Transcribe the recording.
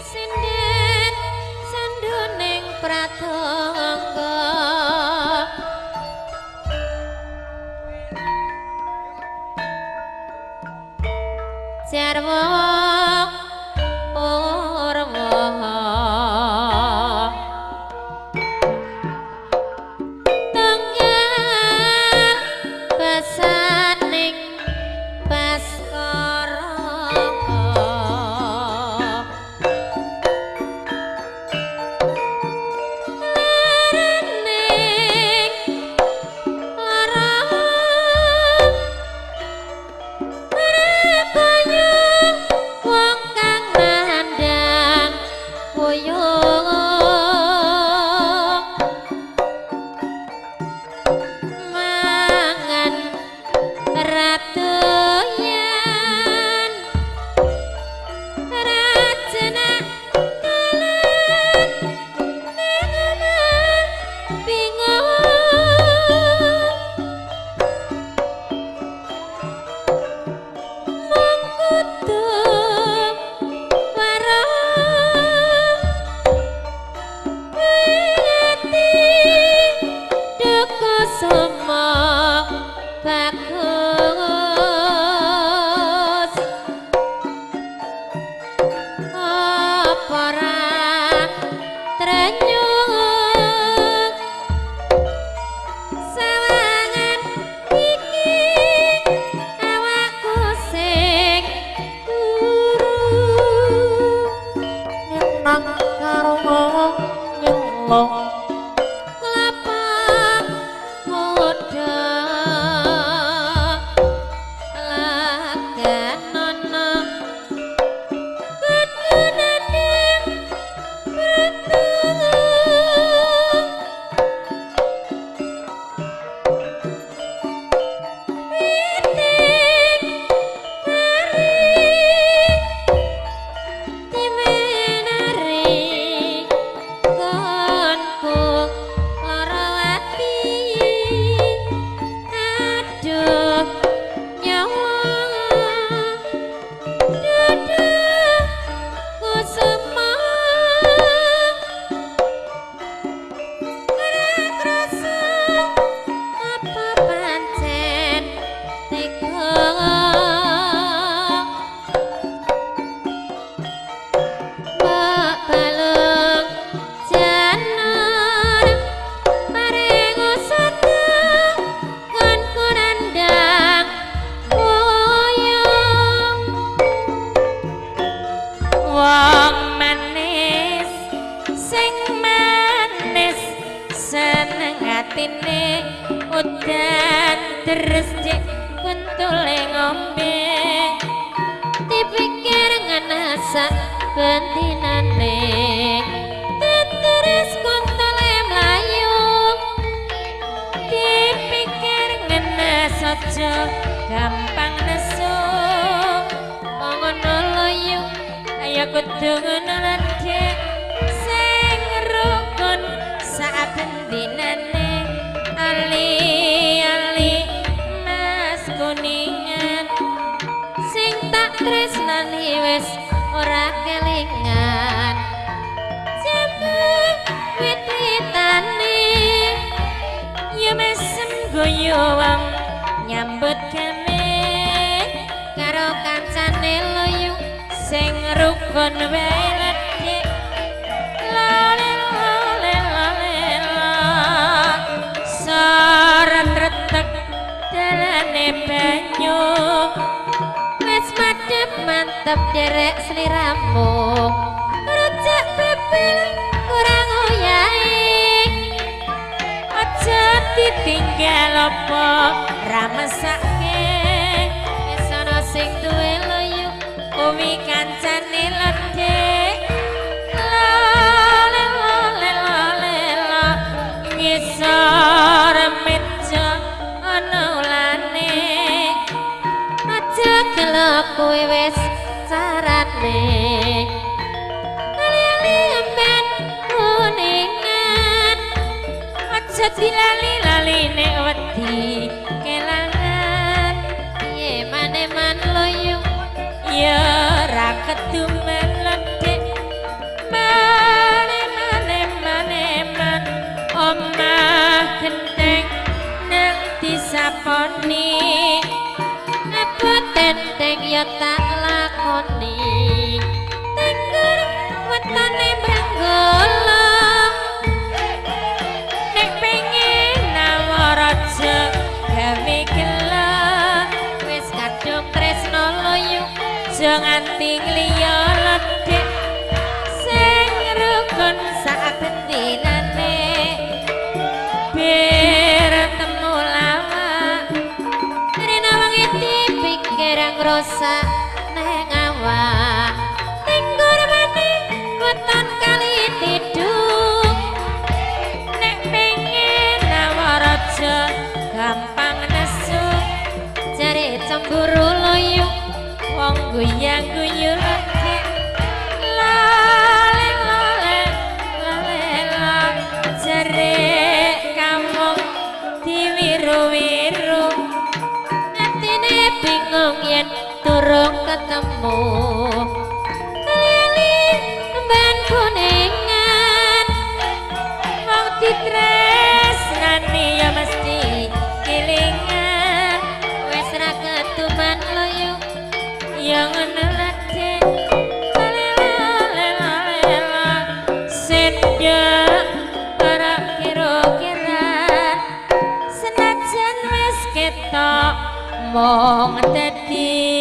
Sinden sanduning pratangga jarwo purwa tunggal basaning Baskara. Udan terus cek kuntule ngombe dipikir ngenasa bentinane terus kuntule mlayu dipikir ngenas aja gampang nesu ngono loyu ayo kudu ngono ledek sing rukun saben dinane ali-ali mas kuningan sing tak tresnani wis ora kelingan jembe wit-witane ya mesem goyo wong nyambut gawe karo kancane loyu sing rukun wae ledek soran retek dalane banyu wis madhep mantep derek sliramu rujak bebel kurang oyahe aja ditinggal apa ra mesake wis ana sing duwe loyu kuwi kancane ledek lele lele lele ngisor. kuwi wis carane. Ali-ali emben kuningan, aja dilali-lali nek wedi kelangan. Piye maneman loyo ya ora keduman ledek. Mane mane mane man omah genteng nang disaponi. Apa tenteng ya tak lakoni. Tengger wetone Brenggolo, nek pengen nawaraja gawe gela. Wis kadung tresno loyo aja nganti ngliya ledek. Sing rukun sak bendinane bir temu lawak. Rina wengi dipikir ngrosak neng awak. Tenggur maneh weton kali tidung, nek pengen nawaraja gampang nesu. Jare cemburu loyo wong guyang-guyu ledek. Lale lale lale la jare kamung diwiru-wiru. Atine bingung yen durung ketemu. Ali-ali emban kuningan, wong ditresnani ya mesti kelingan. Wis ra keduman loyo ya ngono ledek. Lale lale lale la sendok ora kira-kira. Senajan wis ketok mong dadi